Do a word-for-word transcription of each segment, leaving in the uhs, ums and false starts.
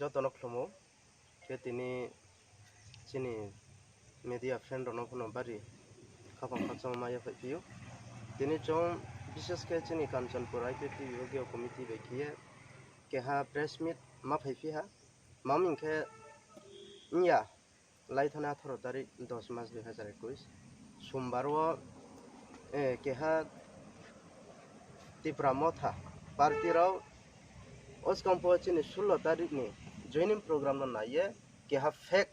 Joto no khlumo, khe tini chini media friend rao no pho no bari khaphang khakchangma yaphaihphi ou. Tini chung bishesh khe chini Kanchanpur I P F T bibhagiyo committee bai khe ye keha press meet ma phaiphi ha. Mami hing khe, iya, lai thani atharo tarik dos mas dui hazar ekush, Sombar wo, eh, keha Tipra Motha party rao oskang pho chini sullo tarik ni joining program no nai ye keha fake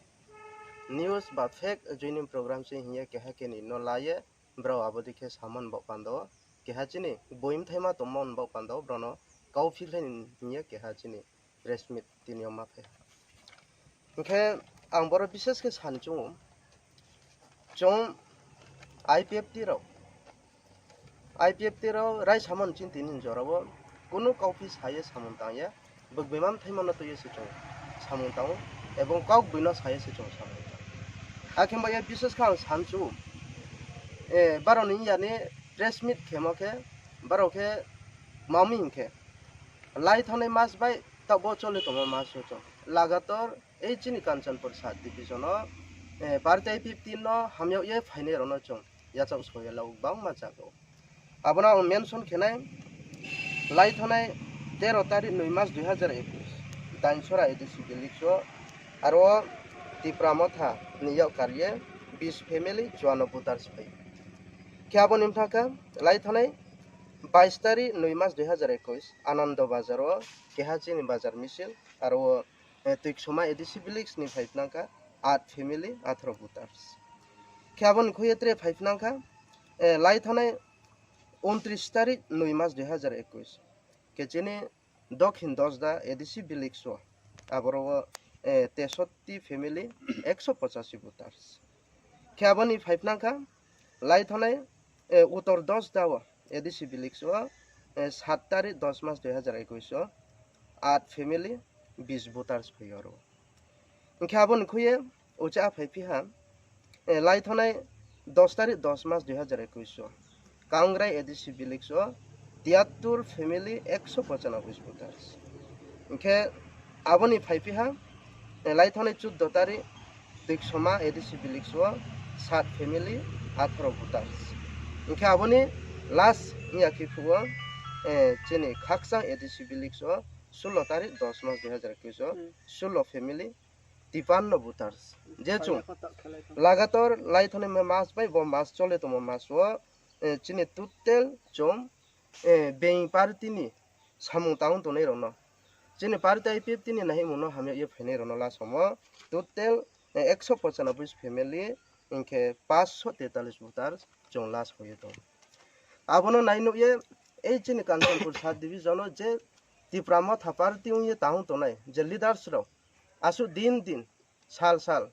news ba fake joining program se hing ye keha keni no la ye brao abo dei khe samo ni baoh panda wo, keha chini boi mthaima tongmo ni baoh panda wo brao no kauphi khlai ni hing ye keha chini press meet tini yo ma phai ha. Hing khe ang boro bishesh khe sani chung ou, chung I P F T rao, I P F T rao raisamo ni chini tini jora wo kunu kauphi sa ye samung tang ye, bugbeima mthaima no tui ye se chung samung tang ou, ebong kaugboino sa ye se chung samung tang ou. Akhe ba ye bishesh khe ang sani chung ou, eh, brao ni iya ni press meet khemo khe, brao khe mami hing khe, lai thanngnai mas bai taoh bo chole tongmo mas wo chung lagator ei chini Kanchanpur sub division wo, eh, party I P F T no hamyag ye phainai rao no chung yachaoh so ye la ou gbangma zaga wo. Abo no ang mention khe nai, lai thanngnai tero tarik noi mas dui hazar ekush, Dainsora A D C village wo, aro Tipra Motha ni yak kar ye bis family chuano voters phai. Khe abo ni mtha kha, lai thanngnai bais tarik noi mas dui hazar ekush, Anando Bazar wo keha chini bazar misil, aro wo, eh, Tuiksoma A D C village ni phai phnang kha, at family, atharo voters. Khe abo ni khui ye tre phai phnang kha, eh, lai thanngnai untris tarik noi mas dui hazar ekush, khe chini Dokhin Dosda A D C village wo, aboro wo, eh, tesotti family, ekso pochasi voters. Khe abo ni phai phnang kha, lai thanngnai, eh, utor Dosda wo, A D C village wo, eh, sat tarik dos mas dui hazar ekush wo, at family, bis voters phai aro. Hing khe abo ni khui ye uchih a phaiphi ha, eh, lai thanngnai dos tarik dos mas dui hazar ekush wo, Kangrai A D C village wo, tiyattur family, ekso pochanoboi voters. Hing khe abo ni phaiphi ha, eh, lai thanngnai chuddo tarik, Tuiksoma A D C village wo, sat family, atharo voters. Hing khe abo ni last ong ya khe phuh wo, eh, chini Khakchang A D C village wo, sullo tarik dos mas dui hazar ekush wo, sullo family, tipanno voters. Je chung lagator lai thanngnai mas bai bo mas chole tongmo mas wo, eh, chini total chung, eh, being party ni samung tang tongnai rao no, chini party I P F T ni naihimung no hamyag ye phainai rao no la samo total, eh, ekso pochanoboi family, hing khe panchsho tetalis voters chung la so ye tong. Abo no nai nuh ye, ei chini Kanchanpur sub division wo je Tipra Motha party ong ye tang tongnai je leaders rao, asuh din din, sal sal,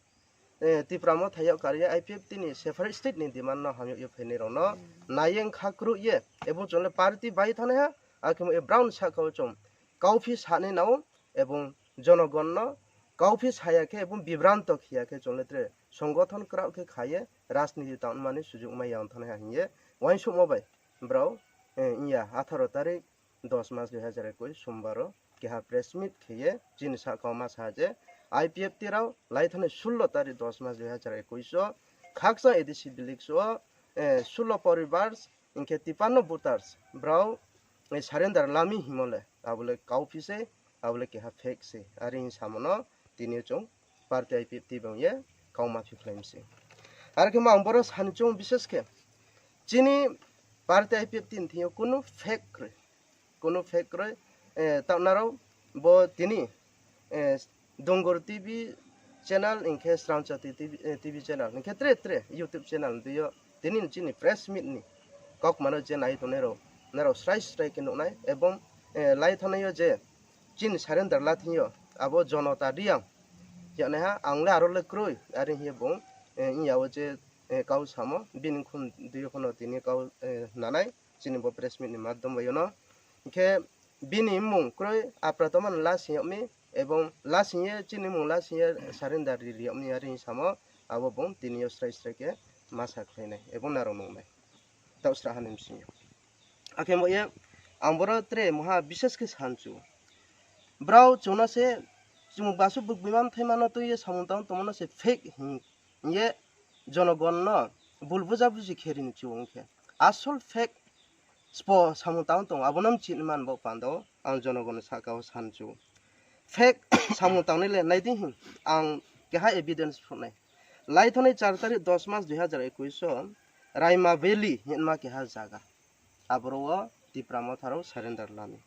eh, Tipra Motha yak kar ye I P F T ni separate state ni demand no hamyag ye phainai rao no nai ye kha kruh ye, ebong chung le party bai thanngnai ha, akhe mo ye brown sahka wo chung kauphi sanai nang ou, ebong jonogon no kauphi sa ya khe, ebong bibranto khe ya khe chung le tre songothon kraoh khe kha ye rajniti tangmani sujug mai ya ong thanngnai ha hing ye uaingsouhmo bai brao, eh, iya atharo tarik dos mas dui hazar ekush Sombar wo keha press meet khe ye chini sahka wo ma sa je, I P F T rao lai thanngnai sullo tarik dos mas dui hazar ekush wo Khakchang A D C village wo, eh, sullo poribars, hing khe tipanno voters brao, eh, surrender la mi hingmo le abo le kauphi se, abo le keha fake se, are hing samo no tini yo chung party I P F T bang ye kauma phikhlai mi se. Are khe ma ang boro sani chung bishesh khe chini party I P F T ni thing yo kunu fake kroi, kunu fake kroi, eh, taoh nrao bo tini, eh, Dungur T V channel hing khe Srangchati T V, eh, T V channel hing khe tre tre YouTube channel ni deing yo tini ni chini press meet ni kaukma no je nai tongnai rao, nrao srai srai khe nuh nai, ebong, eh, lai thanngnai yo je chini surrender la thing yo abo Jonota Reang, yaknaiha ang le aro le kroi, are hing ye bung, eh, ong ya wo je, eh, kau samo, bini khun deing yo pho no tini kau, eh, nanai, chini bo press meet ni madhyom bai yo no. Hing khe bini mmung kroi, apra tongma no lasing yag mi, ebong lasing ye, chini mmung lasing ye surrender ri ri yag mi, are hing samo, abo bung tini yo srai srai khe ma sakhlai nai, ebong nrao nuh nai. Taoh sra ha ni bsing yo. Akhe mo ye, ang boro tre mungha bishesh khe sanchu. Brao chung no se chung basu buk bimam thaima no tui ye samung tang tongmo no se fake hing ye jonogon no bul buja buji khe ri ni chu ong khe. Asol fake spo samung tang tong, abo no mchih man bo panda ang jonogon sahka wo san chu. Fake samung tang nai le nai di hing ang keha evidence phruh nai. Lai thani char tarik dos mas dui hazar ekush o Raima Valley hinma keha zaga. Aboro wo Tipra Motha rao surrender lami.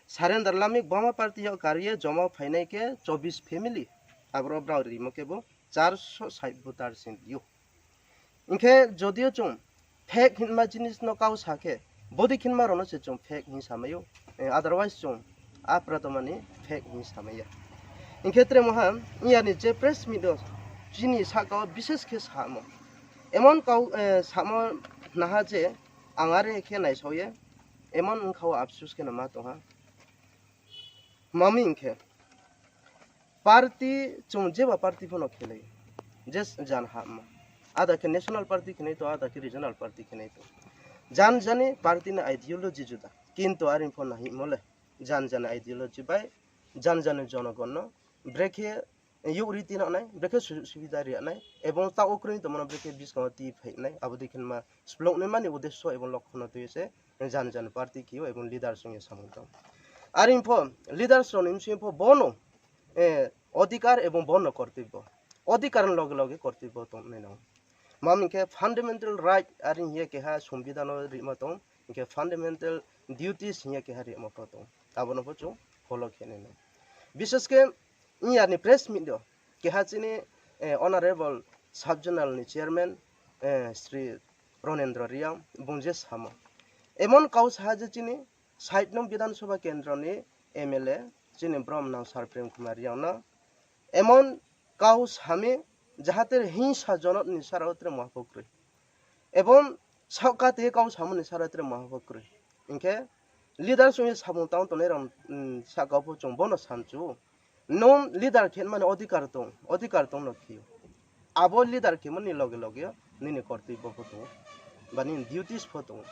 Surrender lami Bama party yo kari ye joma phainai khe chobis family. Aboro brao rimo khe bo charso sait voter sing yo. Hing khe jodio chung fake hinma jinis no kau sa khe, bodi khinma rao no se chung fake hing samai ou. Eh, otherwise chung apratomani fake hing samai ya. Hing khe tre moha, iya ni je press meet o chini sahka wo bishes khe samo. Emon kau, eh, samo naha je ang are khe naisao ye, emon wngkha wo apsus khe no ma tong ha. Mami hing khe, party chung jeba party pho no khelai, je jan hamo. Ada khe national party khenai to, ada khe regional party khenai to. Jan jani party ni ideology juda. Kintu are pho nahimo le, jan jani ideology bai, jan jani jonogon no, brekhe youh ri tinang nai, brekhe sujug subida ri nai, ebong taoh wo kroi tongmo no brekhe buskang wo ti phai nai, abo dei khe ma splok nai mani udesso ebong lokho no tui se, jan jan party khe ou ebong leaders ong ye samung tang. Are pho, leaders rao ni bsing pho bono, eh, odhikar ebong bono kortibbo. Odhikar ni loge loge kortibbo tong nai nang. Mami hing khe fundamental right are hing ye keha sombidhan no rima tong, hing khe fundamental duties hing ye keha rima pho tong. Abo no pho chung follow khe nai nang. Bishes khe, iya ni press meet o, keha chini, eh, honorable sub-zonal ni chairman, eh, Shri Pranendra Reang, bung je samo. Emon kau sa ha je chini sait nong Bidhan Sabha kendro ni M L A, chini brom nang Sir Prem Kumar Reang no. Emon kau sami, jahate hingsa jonot ni sara wo tre maha pho kroi. Ebong saohka te kau samo ni sara wo tre maha pho kroi. Hing khe leader song ye samung tang tongnai rao, mm, sahka pho chung bono sanchu. Nung leader khe mani odhikar tong, odhikar tong no khe ou. Abo leader khe mani loge loge nini kortibbo pho tong ou, ba nini duties pho tong ou.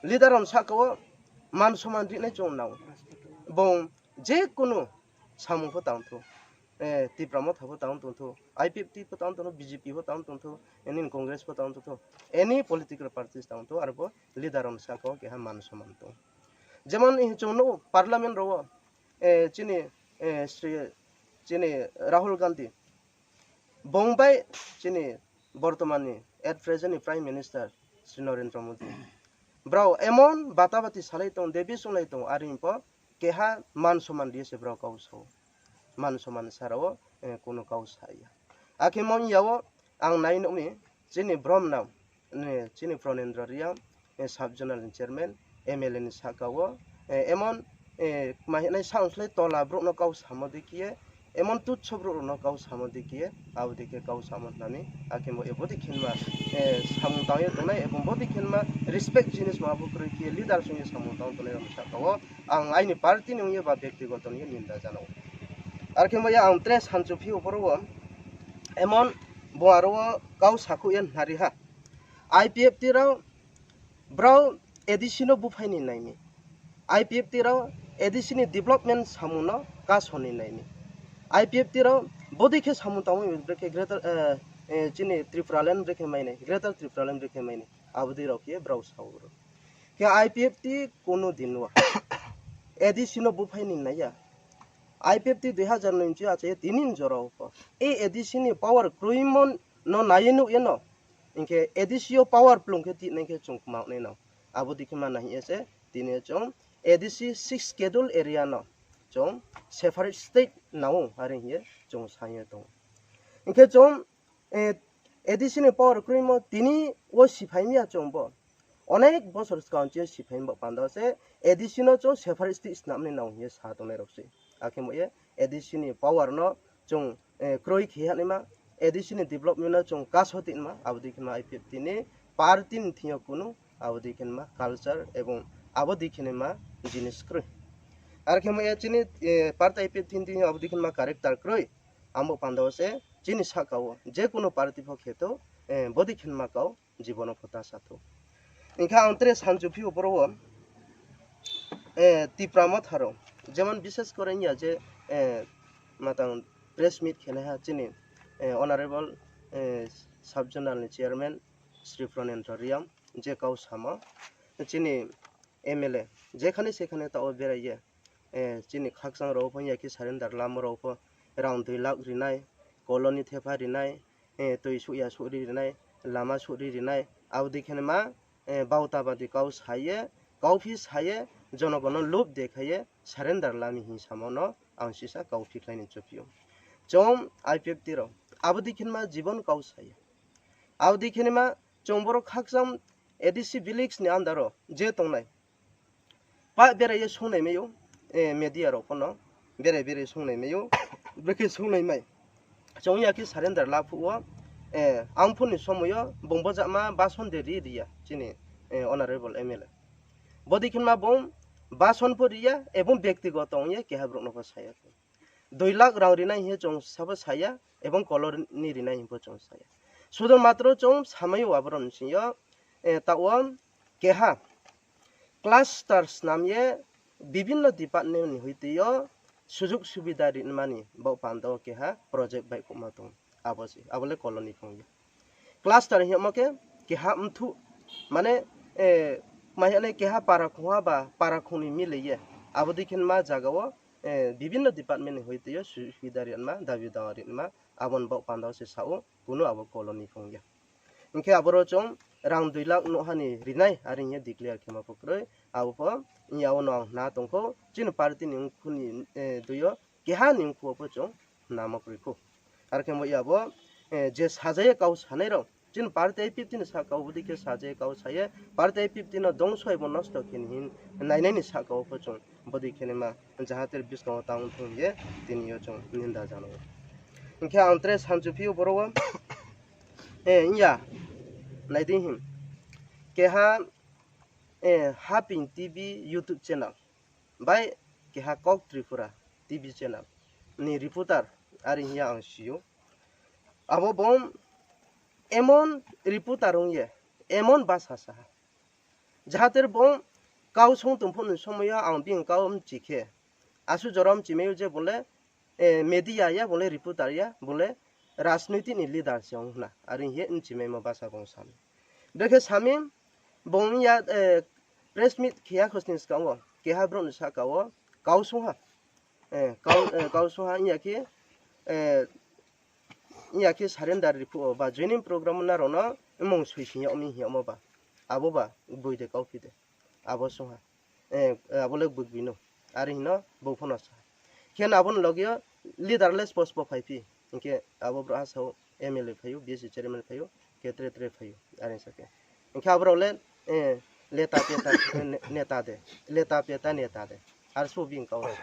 Leader rao sahka wo man soman rinai chung nang ou. Bung je kunu samung pho tang thou, eh, Tipra Motha pho tang tong thou, I P F T pho tang tong thou, B J P pho tang tong thou, nini Congress pho tang tong thou, any political parties tang thou, aro pho leader rao sahka wo keha man soman tong ou. Jemon chung nuh ou parliament rao wo, eh, chini, eh, Shri, chini Rahul Gandhi, bung bai chini bortoman ni, at present ni Prime Minister Shri Narendra Modi. Brao emon batabati salai tong, debi sunglai tong, are pho keha man soman ri ye se brao kau sa ou. Man soman sara wo, eh, kunu kau sa ya. Akhe mo iya wo ang nai nuh mi, chini brom nang, chini Pranendra Reang, eh, sub-zonal ni chairman, M L A ni sahka wo, eh, emon, eh, kma hinai saong slái tola brouh no kau samo dei khe ye, emon tucho brouh rao no kau samo dei khe ye, abo dei khe kau samo hna mi, akhe bo, eh, bodei khe ma, eh, samung tang ye tongnai, ebong bodei khe ma respect jinis ma bo kroi khe ye leader song ye samung tang tongnai rao ni sahka wo, ang aini party ni ong ye ba bektigoto ni ye ninda jana ou. Arkhe bo ya ang tre sanchu phi ou boro wo, emon bo aro wo kau sakhouh ye hnari ha. I P F T rao, brao A D C no buphai ni nai mi. I P F T rao A D C ni development samung no kaso ni nai mi. I P F T rao bodei khe samung tangmo brekhe greater, eh, eh, chini Tipraland brekhe mai nai, Greater Tipraland brekhe mai nai. Abo dei rao khe brao sa ou. Khe I P F T kunu din wo A D C no buphai ni nai ya. I P F T dui hazar noi chi achai ye tini ni jora wo pho. E A D C ni power kroimo no nai ye nuh ye no. Hing khe A D C yo power plung khe tinai khe chung kma nai nang. Abo dei khe ma nai hing ye se tini chung A D C six schedule area no chung separate state nang ou, are hing ye chung sa ye tong ou. Hing khe chung, eh, A D C ni power kroimo tini wo siphai mi ya chung bo. Onek bosor skang chi siphai mi bo panda se A D C no chung separate state snam ni nang hing ye sa tongnai rao se. Akhe mo ye A D C ni power no chung, eh, kroi khe ha naima, A D C ni development no chung kaso tinma, abo dei khe ma I P F T ni party ni thing yo kunu, abo dei khe ma culture ebong abo dei khe ma jinis kroi. Arkhe mo ye chini, eh, party I P F T ni thing yo abo dei khe ma character kroi. Abo panda wo se chini sahka wo je kunu party pho khe to, eh, bodei khe ma kau, jibono pho ta sa thou. Hing khe ang tre sanchu phi ou boro wo, eh, Tipra Motha rao, jemon bishes kore ong ya je, eh, matang press meet khenaiha chini, eh, honorable, eh, sub zonal ni chairman Sri Pranendra Reang je kau samo, chini M L A jekhane sekhane taoh wo berai ye, eh, chini khakchang rao pho ya khe surrender lamo rao pho rang dui lakh rinai, colony thepha rinai, eh, tui suh ya suh ri rinai, lama suh ri rinai, abo dei khe ma, eh, bauta badi kau sa ye, kauphi sa ye, jonogon no lub dekhai ye surrender lami hing samo no ang sisa kauphi khlai ni chuphi ou. Chung I P F T rao abo dei khe ma jibon kau sa ye. Abo dei khe ma chung boro khakchang A D C village ni under wo je tongnai. Pa berai ye sungnai mai ou, eh, media rao pho no berai berai sungnai mai ou, brekhe sungnai mai. Chung ya khe surrender la phuh wo, eh, ang phuh ni somoi yo bung bojama bason de ri ri ya, chini, eh, honorable M L A. Bodei khe ma bung bason pho ri ya, ebong bektigoto ong ye keha brouh no pho sa ya. Dui lakh rang rinai hing ye chung sabo sa ya, ebong colony rinai hing pho chung sa ya. Sudo matro chung samai ou aborao ni sing yo, eh, taoh wo keha cluster snam ye bibinno department ni hoite yo sujug subida rinmani baoh panda wo keha project baihkhouhma tong. Abo se, abo le colony phung ye. Cluster hingmo khe keha mthuh, mane, eh, mai hane keha para khongha ba para khong ni mile ye. Abo dei khe ma zaga wo, eh, bibinno department ni hoite yo subida rinma, dabi dawa rinma, abo ni baoh panda wo se sa ou, kuno abo colony phung ye. Hing khe aboro chung rang dui lakh nouhha ni rinai, are hing ye declare khe ma pho kroi, abo pho, ya wo no ang hna tong khou, chini party ni ongkhu ni, eh, dui yo, keha ni ongkhu wo pho chung hna ma kroi khou. Are khe bo ya bo, eh, je saja ye kau sanai rao, chini party I P F T ni sahka wo bodei khe saja ye kau sa ye, party I P F T no dongso abo nosto khe ni hing nainai ni sahka wo pho chung bodei khe ni ma, jahate buskang wo tang thung ye, tini yo chung ninda janai. Hing khe ang tre sanchuphi ou boro wo, eh, ya, nai di hing. Keha, eh, Haping T V YouTube channel bai keha Kok Tripura T V channel ni reporter, are hing ye ang si ou. Abo bung emon reporter ong ye, emon basa sa ha. Jahate bung kau song tong phuh ni somoi yo ang bini kau mchi khe, asuh jora mchimai ou je bung le, eh, media ya, bung le reporter ya, bung le rajnoitik ni leader se ong hna, are hing ye mchimaimo basa bung sa mi. Brekhe sa mi, bung ya, eh, press meet khe ya khosning skang wo, keha brouh ni sahka wo, kau song ha, eh, kau, eh, kau song ha, ya khe, eh, ya khe surrender ri phuh wo, ba joining program nrao no mmung soi sing yag mi hing yagmo ba, abo ba, boi de kauphi de, abo song ha. Eh, abo le bugbi no. Are hing no, bo pho no sa. Khe no abo ni loge yo leader le spo spo phaiphi. Hing khe abo brouhha sa ou, M L A phai ou, B S C chairman phai ou, khe tre tre phai ou, are sa khe. Hing khe abo rao le, eh, leta peta, eh, ne-, neta de, leta peta neta de. Arso bini kau rao.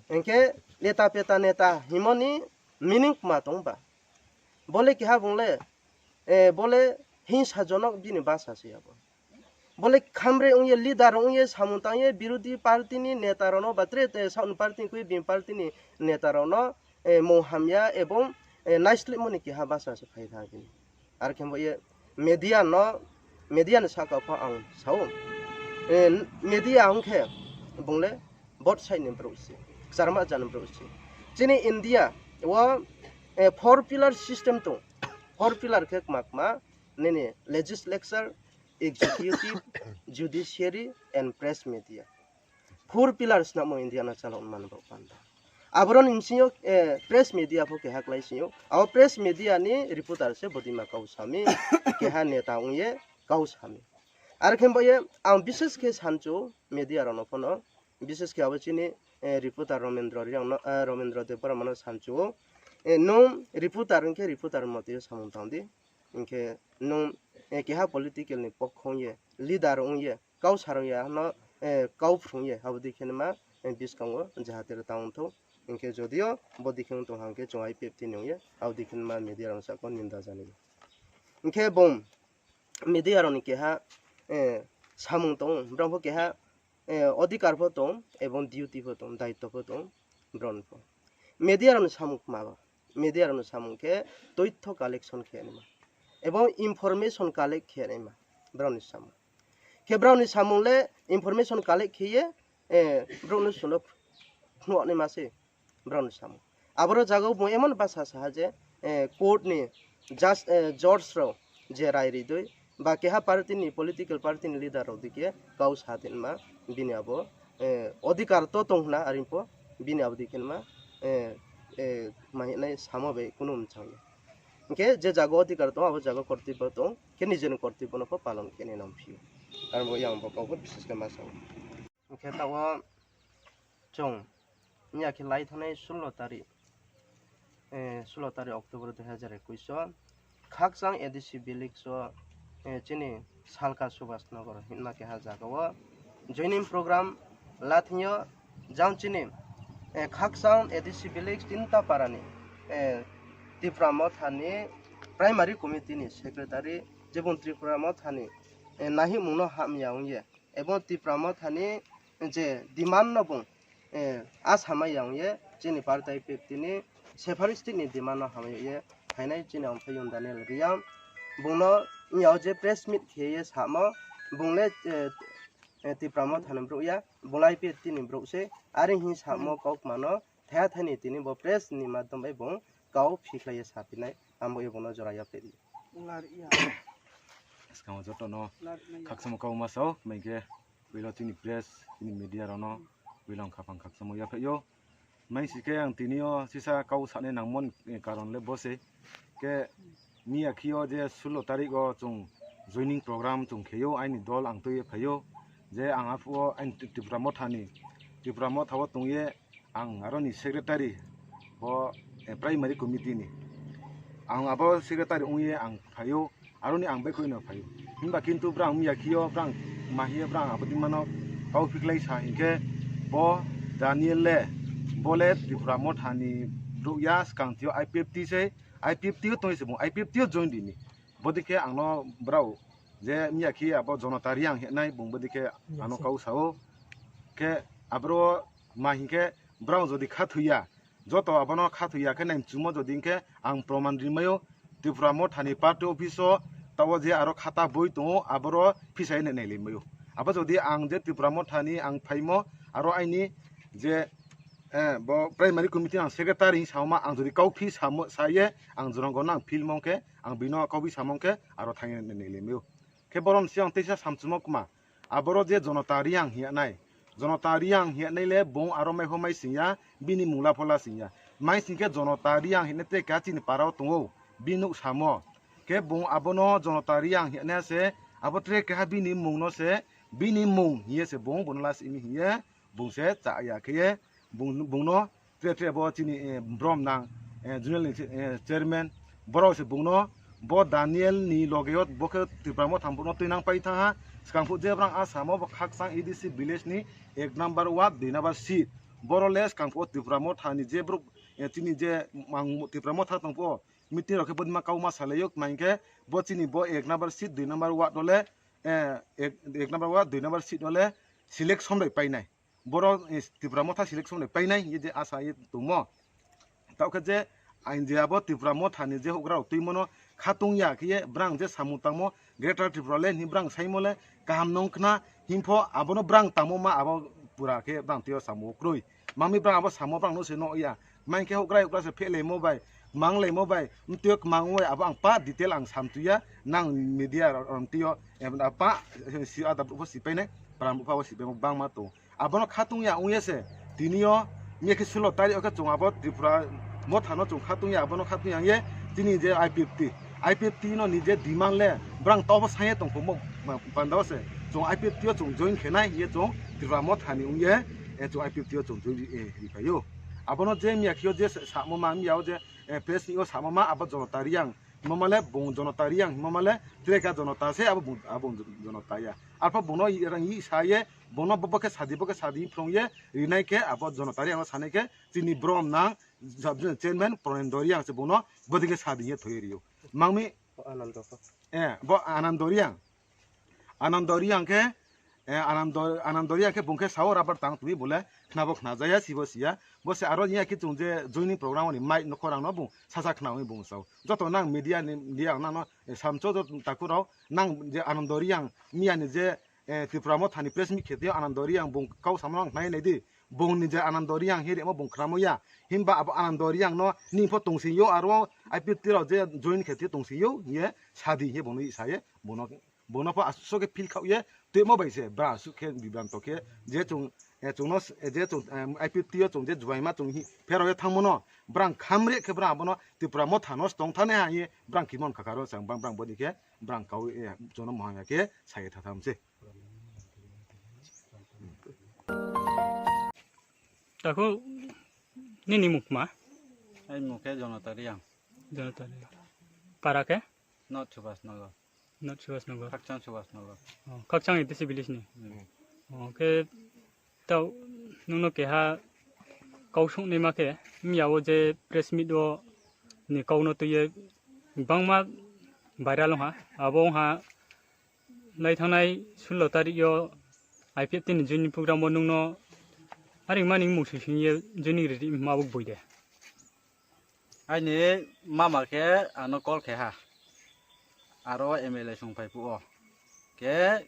Hing khe leta peta neta hingmo ni meaning kma tong ba. Bo le keha bung le, eh, bo le hingsa jonok bini basa se abo. Bo le khamre ong ye, leader ong ye, samung tang ye, birodhi party ni neta rao no, ba tre te saoh ni party ni khui bini party ni neta rao no, eh, mung hamya ebong, eh, naislehmo ni keha basa se phai tha bini. Are khe bo ye media no, media ni sahka pho ang sa ou. Eh, media ong khe bung le both side ni brouh se, kcharma ja ni brouh se. Chini India wo, eh, four pillar system tong. Four pillar khe kma kma, nini legislature, executive, judiciary and press media. Four pillar snamo India no chalao man bo panda. Aboro ni bsing yo, eh, press media pho keha klái sing ou. Abo press media ni reporter se bodei ma kau sa mi, keha neta ong ye kau sa mi. Are khe bo ye ang bishes khe sanchu media rao no pho no, bishes khe abo chini, eh, reporter Romendro Reang no, eh, Romendro Debbarma no sanchu ou. Eh, nung reporter hing khe reporter mote yo samung tang di. Hing khe nung, eh, keha political ni pokho ong ye, leader ong ye, kau sarung ya no, eh, kau phrung ye, abo dei khe ma, eh, buskang wo jahate tang thou. Hing khe jodi yo bodei khe ong tong ha hing khe chung I P F T ni ong ye, abo dei khe ma media rao sahka ninda janai. Hing khe bung media rao ni keha, eh, samung tong, brao pho keha, eh, odhikar pho tong, ebong duty pho tong, daitto pho tong, brao ni pho. Media rao ni samung kma ba, media rao ni samung khe toitho collection khe naima, ebong information collect khe naima, brao ni samung. Khe brao ni samung le information collect khe ye, eh, brouh no suno phnuh naima se brao ni samung. Aboro jaga wo bung emon basa sa ha je, court ni judge rao je rai ri dei, ba keha party ni political party ni leader rao dei khe kau sa tinma, bini abo odhikar to tong hna, are pho bini abo dei khe ma, ma hinai samo bai kunu mchang ya. Hing khe je jaga odhikar tong, abo jaga kortibbo tong khe, nijer ni kortibbo no pho palon khe nai nang phi ou. Are bo yang bo kau pho bises khe ma sa ou. Hing khe taoh wo chung miya khe lai thanngnai sullo tarik, sullo tarik October dui hazar ekush wo Khakchang A D C village wo, chini Salka Subhas Nagar hingma keha jaga wo joining program la thing yo, jang chini Khakchang A D C village Tinta para ni Tipra Motha ni primary committee ni secretary, je bung Tipra Motha ni nahimung no hamya ong ye, ebong Tipra Motha ni je demand no bung a samai ya ong ye, chini party I P F T ni separatistic ni demand no hamya ye phainai chini Amphaiyong Daniel Reang. Bung no miya wo je press meet khe ye samo, bung le Tipra Motha ni brouh ya, bung le I P F T ni brouh se, are hing samo kaukma no thaiha thai ni tini bo press ni madhyom bai bung kau phikhlai ye saphi nai, abo ye bung no jora yaphaih di. Skang wo joto no khakchangmo kau ma sa ou, mai khe poila chini press, chini media rao no poila ang khaphang khakchangmo yaphaih ou. Mai si khe ang tini yo sisa kau sanai nangmo ni karon le bo se. Khe miya khe yo je sullo tarik wo chung joining program chung khe ou, aini dol ang tui ye phai ou. Je ang arphuh wo aini Tipra Motha ni, Tipra Motha wo tong ye ang aro ni secretary, bo primary committee ni. Ang abo secretary ong ye ang phai ou, aro ni ang baihkhouh no phai ou. Himba kintu brang miya khe yo brang ma hing ye brang abo dima no kau phikhlai sa hing khe, bo Daniel le, bo le Tipra Motha ni brouh ya, skang thing yo I P F T se, I P F T yo tong ye se bung I P F T yo join ri mi. Bodei khe ang no brao je miya khe abo Jonota Reang hinai bung bodei khe ang no kau sa ou. Khe aboro ma hing khe, brao jodi khathoi ya, joto abo no khathoi ya khe naimchumo jodi hing khe ang proman ri mai ou. Tipra Motha ni party office wo taoh wo je aro khata boi tong ou, aboro phisa ye nai nailai mai ou. Abo jodi ang je Tipra Motha ni ang phaimo, aro aini je bo primary committee ang secretary hing samo ma, ang jodi kauphi sa ye ang jronggo no ang philmo khe, ang bini kauphi samo khe aro thanng ye nai nailai mai ou. Khe boro ni siyang teisa samchumo kma, aboro je Jonota Reang hing ya nai, Jonota Reang hing ya nai le bung aro mai pho mai sing ya, bini mungla pho la sing ya. Mai sing khe Jonota Reang hingnai tre keha chini para wo tong ou, bini nouh samo. Khe bung abo no Jonota Reang hing ya nai se, abo tre keha bini mung no se, bini mung hing ye se bung, bung no la si mi hing ye, bung se cha ya khe ye, bung no tre tre bo chini brom nang, zonal ni chairman, brao se bung no, bo Daniel ni loge yo bo khe Tipra Motha brouh no tuinang pai thanng ha. Skang phuh je brang a samo bo Khakchang A D C village ni ek number ward, dui number seat. Boro le skang phuh wo Tipra Motha ni je brouh, chini je Tipra Motha tong phuh wo meeting rao khe bodei ma kau ma salai ou, kma hing khe bo chini bo ek number seat, dui number ward wo le, ek number ward, dui number seat wo le selection bai pai nai. Boro Tipra Motha selection bai pai nai hing ye je asa ye tongmo. Taoh khe je aini je abo Tipra Motha ni je houhgra rao tuimo no khatung ya khe ye brang je samung tangmo Greater Tipraland hing brang saimo le kaham nung khna hing pho abo no brang tangmo ma abo pura khe brang tui yo samo kroi. Mangmi brang abo samo brang no se nuh ya. Mai khe houhgra houhgra se phehlaimo bai, manglaimo bai, mtui yo kmang bai abo ang pa detail ang samchu ya, nang media rao mtui yo, pa si ada brouh pho sipai nai, para brouh pho abo sipaimo bangma tong. Abo no khatung ya ong ye se, tini yo, miya khe sullo tarik wo khe chung abo Tipra Motha no chung khatung ya, abo no khatung ya ong ye, chini je I P F T, I P F T no ni je demand le, brang taoh pho saing ye tong pho mo, panda wo se, chung I P F T yo chung join khe nai hing ye chung Tipra Motha ni ong ye, chung I P F T yo chung join ri phai ou. Abo no je miya khe yo je samo ma, miya wo je press meet yo samo ma, abo Jonota Reang hingmo ma le bung Jonota Reang hingmo ma le tre keha Jonota se, abo bung Jonota ya. Arphuh bung no rang yi sa ye, bung no bo khe sadi, bo khe sadi phrung ye rinai khe abo Jonota Reang no sanai khe chini brom nang chairman Pranendo Reang se bung no bodei khe sadi ye thoi ye ri ou. Mangmi, bo Anando Reang. Anando Reang khe, Anando Reang khe bung khe sa ou rabar tang tui bung le khna bo khna ja ya, si bo si ya. Bo se aro ni ya khe chung je joining program wo ni mic no khorang no bung sasa khna ong bung sa ou. Joto nang media ni, media nang no samcho joto takhu rao nang je Anando Reang miya ni je Tipra Motha ni press meet khe tei yo Anando Reang bung kau samo nang khna ye nai di. Bung ni je Anando Reang hing ye rimo bung khnamo ya. Himba abo Anando Reang no nini pho tongsing ou, aro I P F T rao je join khe tong ye tongsing ou hing ye sa di hing ye bung no sa ye, bung no, bung no pho asuh khe feel khaoh ye tuimo bai se, brang asuh khe bibranto khe, je chung, eh, chung no, eh, je chung, eh, I P F T yo chung je juaima chung hi, pherao ye thanngmo no, brang khamre khe brang abo no Tipra Motha no stong thanng nai ha hing ye, brang khimo no khakha ro sang, brang, brang bodei khe, brang kau, eh, chung no mohang ya khe, sa ye tha tham se. Takhu, nini mung kma? Aini mung khe Jonota Reang. Jonota Reang. Para khe? North Subhas Nagar. North Subhas Nagar. Khakchang Subhas Nagar. Oh, Khakchang A D C village ni. Hmm. Oh, khe tao nung no keha kau sungnaima khe, mya wo je press meet wo ni kau no tui ye gbangma viral ong ha. Abo ong ha, lai thanngnai sullo tarik yo I P F T ni joining program wo nung no are mani mung soi sing ye joining ri ri ma bo boi de. Aini mama khe ang no call khe ha. Aro M L A song phai phuh wo. Khe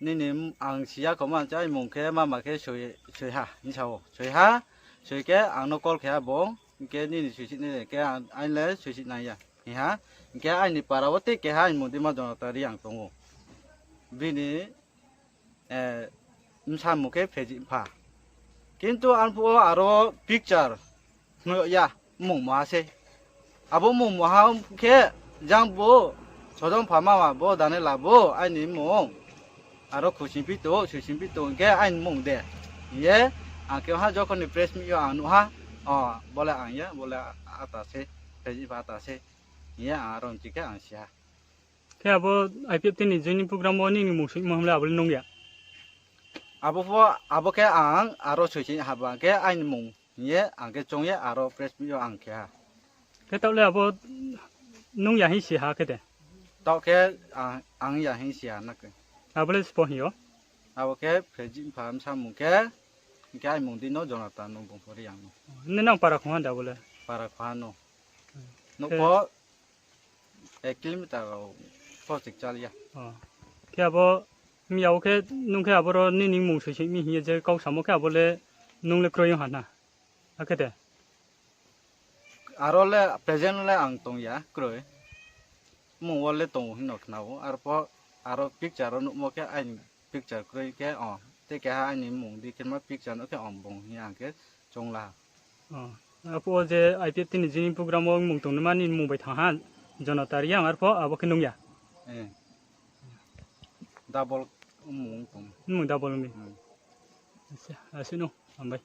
nini m-, ang si ya kho ma, chai mung khe mama khe soi, soi ha, hing sa ou. Soi ha, soi khe ang no call khe ha bung, hing khe nini soi si nai khe ang, aini le soi si nai ya, hing ha. Hing khe aini para wo tei keha aini mung dima Jonota Reang tong ou. Bini, eh, bsa mung khe Phejih Mpha. Kintu arphuh wo aro picture no ya, mmung moha sei. Abo mmung moha khe jang bo, Sojong Pha mama bo, Daniela bo, aini mmung. Aro Khuising Phi tong, Suising Phi tong, hing khe aini mmung de. Hing ye, ang khe ha jokhon ni press meet yo ang nuh ha, o, bo le ang ya, bo le ata se, Phejih Mpha ata se. Hing ye, ang aro nchi khe ang si ha. Khe abo I P F T ni joining program wo nini mmung soimo ham le abo le nung ya? Abo pho, abo khe ang aro soi si haba khe aini mmung hing ye ang khe choung ye aro press meet yo ang khe ha. Khe taoh le abo nung ya hing si ha khe de? Taoh khe ang, ang ya hing si ha na khe. Abo le sbo hing yo? Abo khe Phejih Mpha bsa mung khe, hing khe aini mung di no Jonota no bung pho Reang no. Nini nang para khongha de abo le? Para khongha no. Nouh pho ek kilometer rao pho chikchal ya. Khe abo, mya wo khe nung khe aboro nini mmung soi si mi hing ye je kau samo khe abo le nung le kroi ong ha na? Akhe de? Aro le present le ang tong ya, kroi. Mmung wo le tong ou hing no khna ou, arpho aro picture wo nuhmo khe aini picture kroi khe, o, tei keha aini mmung di khe ma picture no khe, o, bung hing ye ang khe choung la ha. Arphuh wo je I P F T ni joining program wo mmung tongnaima nini mmung bai thanng ha, Jonota Reang arphuh abo khe nung ya? Double mmung tong. Mmung double ong mi? Asuh no, hambai.